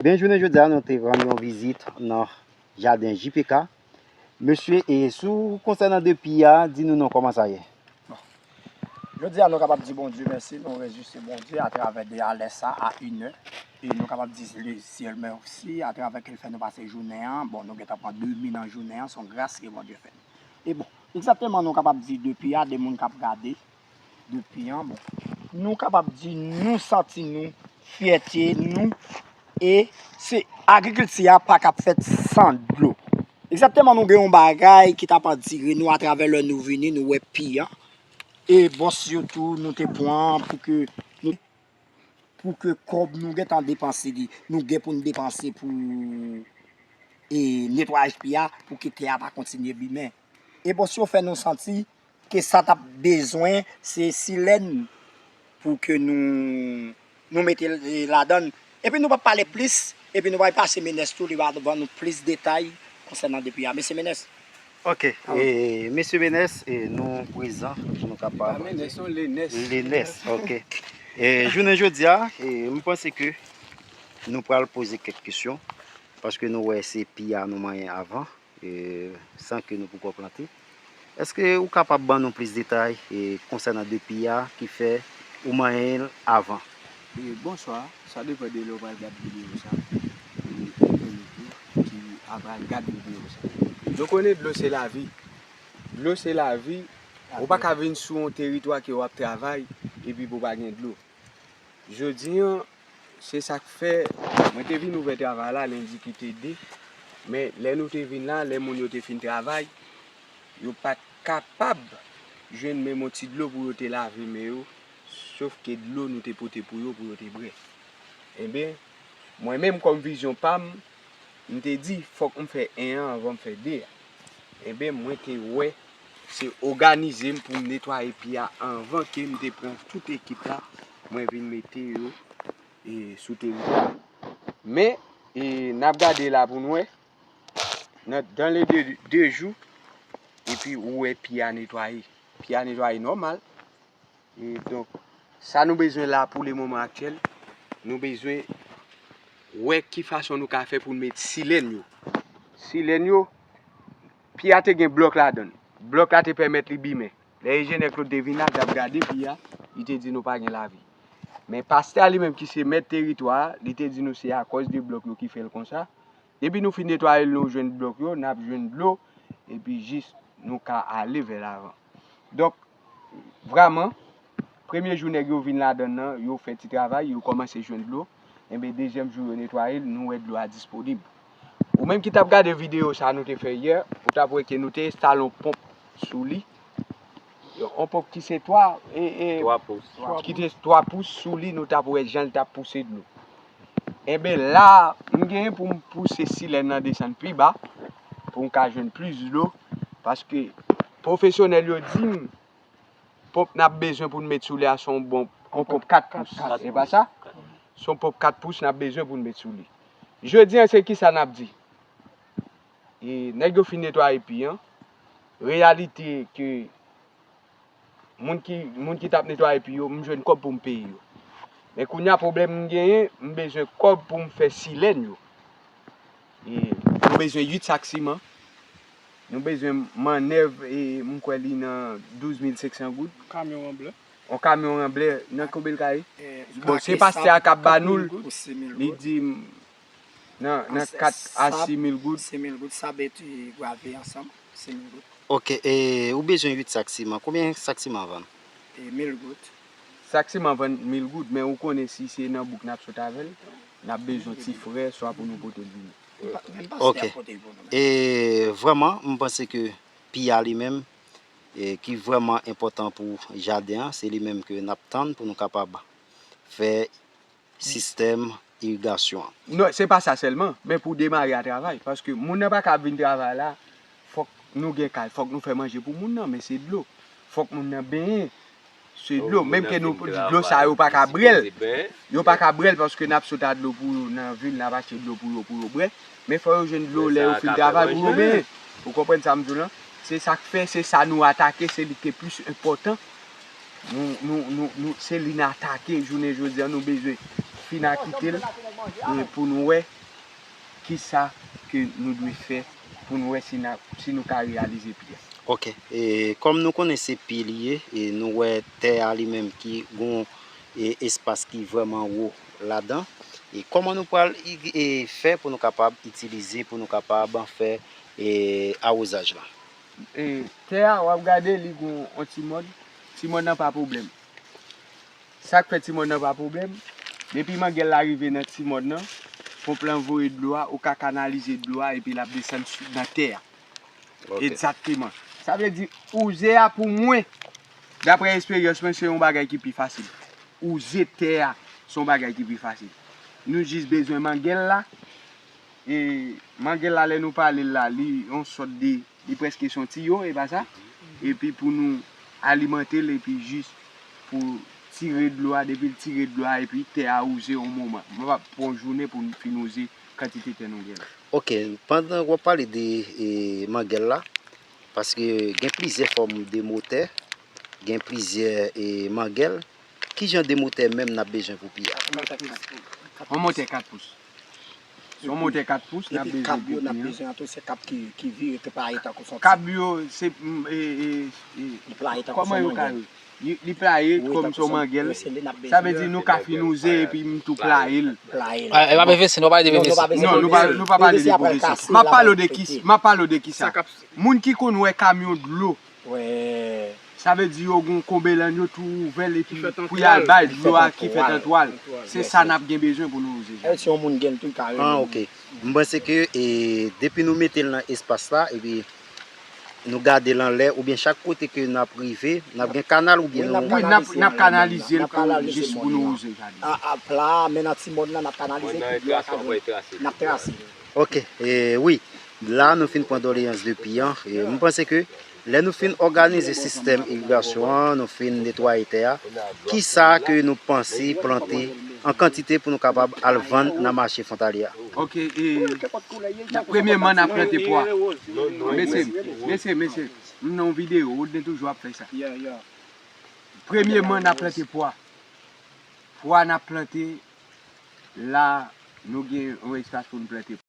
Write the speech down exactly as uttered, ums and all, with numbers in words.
Ebyen, jounen jodi a, nou te rann yon vizit nan jaden J P K. Mesye, e sou konsènan de pi a, di nou non, kòman sa ye? Jodi a, nou kapab di Bondye mèsi, nou rejwisi Bondye atravè de alè sa a inè. E nou kapab di li syèl mèsi atravè ke l fè nou pase jounen an. Bon, nou gentan pran demi nan jounen an, se yon gras ke Bondye fè nou. E bon, egzakteman, nou kapab di de pi a, de moun k ap gade de pi an, bon, nou kapab di nou santi nou, fyète nou, e se agrikilti a pa kab fèt san dlo. Egzakteman, nou gen yon bagay ki t ap andire nou atravè lè nou vini, nou wè pi an. E bòs yo tou, nou te pran pou ke nou, pou ke kòb nou gentan depanse li, nou gen pou n depanse pou e netwayaj pi a, pou ke tè a pa kontinye bimen. E bòs yo fè nou santi ke sa t ap bezwen se silèn pou ke nou, nou mete ladan l. Epi nou p ap pale plis, epi nou pral pase Menès tou, li va ban nou plis detay konsènan de pi a. Mesye Menès. Ok, e, mesye Menès, e, nou prezan, nou kapab. Menès, non, Lenès. Lenès, ok. E, jounen jodi a, e, m panse ke nou pral poze kèk kesyon, paske nou wè se pi a nou manyen avan, e, san ke nou poko plante. Èske ou kapab ban nou plis detay, e, konsènan de pi a ki fè ou manyen l avan? E, bonswa, sa depann de lè w pral gad videyo sa. E, enben nou tou ki apral gad videyo sa. Nou konnen dlo se lavi. Dlo se lavi. Ou pa ka vin sou yon teritwa ke w ap travay epi pou w pa gen dlo. Jodi an, se sa k fè mwen te vin ouvè travay la lendi ki te de, men lè nou te vin la, lè moun yo te fin travay, yo pa t kapab jwenn menm yon ti dlo pou yo te lave men yo, sof ke dlo nou te pote pou yo, pou yo te bwè. Enben, mwen menm kòm vizyon pa m, m te di, fòk m fè en an anvan m fè de a. Enben, mwen te wè se òganize m pou m netwaye pi a anvan ke m te pran tout ekip la, mwen vin mete yo e, sou teritwa. Men, e, n ap gade la pou n wè, nan, dans les deux, deux jours, epi ou wè pi a netwaye. Pi a netwaye nòmal. E, donk, sa nou bezwen la pou le moman aktyèl, nou bezwen wè ki fason nou ka fè pou n met silèn yo. Silèn yo, pi a te gen blòk ladan l. Blòk la te pèmèt li bimen. Lè enjenyè Claude te vin la, t ap gade pi a, li te di nou pa gen lavi. Men pastè a li menm ki se mèt teritwa a, li te di nou se akòz de blòk yo ki fè l konsa. Depi nou fin netwaye l, nou jwenn blòk yo, n ap jwenn dlo, epi jis nou ka ale vè lavan. Donk, vrèman, premye jou nèg yo vin ladan l nan, yo fè ti travay, yo kòmanse jwenn dlo. Enben, dezyèm jou yo netwaye l, nou wè dlo a disponib. Ou menm ki t ap gade videyo sa a nou te fè yè, ou t ap wè ke nou te enstale yon ponp sou li. Yon ponp ki se twa, e, e, twa pous. Ki te twa pous sou li, nou t ap wè jan l t ap pouse dlo. Enben, la, m genyen pou m pouse silèn nan desann pi ba, pou m ka jwenn plis dlo, paske pwofesyonèl yo di m, ponp n ap bezwen pou n met sou li a se yon bon, yon ponp kat pous. Se pa sa? Se yon ponp kat pous n ap bezwen pou n met sou li. Jodi a, se kisa n ap di? E, nèg yo fin netwaye pi an. Reyalite ke moun ki, moun ki t ap netwaye pi yo, m jwenn kòb pou m peye yo. Men kounye a, pwoblèm m genyen, m bezwen kòb pou m fè silèn yo. E, nou bezwen uit sak siman. Nou bezwen mannèv, e, m kwè li nan douz mil senk san goud. Kamyon ranblè. Yon kamyon ranblè, nan konbyen l ka ye? Bon, se pastè a k ap ba nou l. Li di m, nan, nan kat a sis mil goud. Sis mil goud, sab epi grave ansanm, sis mil goud. Ok, e ou bezwen uit sak siman. Konbyen sak siman vann? E mil goud. Sak siman vann mil goud, men ou konnen si se nan bouk n ap sot avè l, n ap bezwen ti frè swa pou nou pote l vini. Ok. E vrèman, m panse ke pi a li menm, e ki vrèman enpòtan pou jaden an, se li menm ke n ap tann pou nou kapab fè sistèm irigasyon an. Non, se pa sa sèlman, men pou demare a travay, paske moun nan pa ka ap vin travay la, fòk nou gen kay, fòk nou fè manje pou moun nan, men se dlo. Fòk moun nan benyen, se dlo. Menm ke nou, dlo sa yo pa ka bwè l. Yo pa ka bwè l paske n ap sot a dlo pou yo nan vil, n ap achte dlo pou yo, pou yo bwè. Men fò yo jwenn dlo lè yo fin travay pou yo benyen. Ou konprann sa m di w lan? Se sa k fè, se sa nou atake, se li ki plis enpòtan. Nou, nou, nou, nou, se li n atake jounen jodi a, nou bezwen Fin akite l, e pou nou wè kisa ke nou dwe fè pou nou wè si na, si nou ka reyalize pi a. Ok. E kòm nou konnen se pi li ye, e nou wè tè a li menm ki gon, e, espas ki vrèman wo ladan. E kòman nou pral i- e fè pou nou kapab itilize, pou nou kapab fè, e, awozaj la? E, tè a, w ap gade, li gon yon ti mòn. Ti mòn nan pa pwoblèm. Sa k fè ti mòn nan pa pwoblèm, depi mangèl la rive nan ti mòn nan, ponp lan voye dlo a, ou ka kanalize dlo a epi l ap desann sou, nan tè a. Ok. Egzakteman. Sa vle di, wouze a pou mwen, daprè esperyans mwen, se yon bagay ki pi fasil. Wouze tè a, se yon bagay ki pi fasil. Nou jis bezwen mangèl la, e mangèl la, lè nou pale l la, li yon sòt de, li prèske se yon tiyo, e pa sa? Epi pou nou alimante l, epi jis pou tire dlo a, depi l tire dlo a, epi tè a wouze yon moman. Nou pa pran yon jounen pou n fin wouze kantite tè nou gen la. Ok, pandan w ap pale de, e, mangèl la, paske gen plizyè fòm de motè, gen plizyè, e, mangèl, ki jan de motè menm n ap bezwen pou pi a? Yon motè kat pous. Se yon motè kat pous, n ap bezwen pou pi a. Epi kab yo n ap bezwen an tou, se kab ki, ki vire, ki playe tankou se yon ti. Kab yo, se, mm, e, e, e, kòman yo ka rele? Li, li playe kòm se yon mangèl. Sa vle di nou ka fin wouze epi m tou playe l. Playe l. Ah, e pa P V C, nou pa pale de P V C. Non, nou pa, nou pa pale de P V C. M ap pale de ki, m ap pale de kisa? Moun ki konn wè kamyon dlo. Sa vle di yo gon konbelann yo tou ouvè l epi pou y al bay dlo a ki fèt an twal. Se sa n ap gen bezwen pou nou wouze. Ah, ok. M panse ke, e, depi nou mete l nan espas la, epi nou gade l anlè, oubyen chak kote ke n ap rive, n ap gen kanal oubyen nou. Wi, n ap, n ap kanalize l pou, jis pou nou wouze jaden. A, a, pla a, men nan ti mòn nan, n ap kanalize pou dlo a ka vin. N ap trase. Ok, e, wi. La, nou fin pran doleyans de pi an. E, m panse ke lè nou fin òganize sistèm irigasyon an, nou fin netwaye tè a, kisa ke nou panse plante an kantite pou nou kapab al vann nan mache fwontalye a? Ok, e, n ap, premyèman, n ap plante pwa. Mesye, mesye, mesye, m nan yon videyo, Rodney toujou ap fè sa. Premyèman, n ap plante pwa. Pwa n ap plante, la, nou gen yon espas pou nou plante.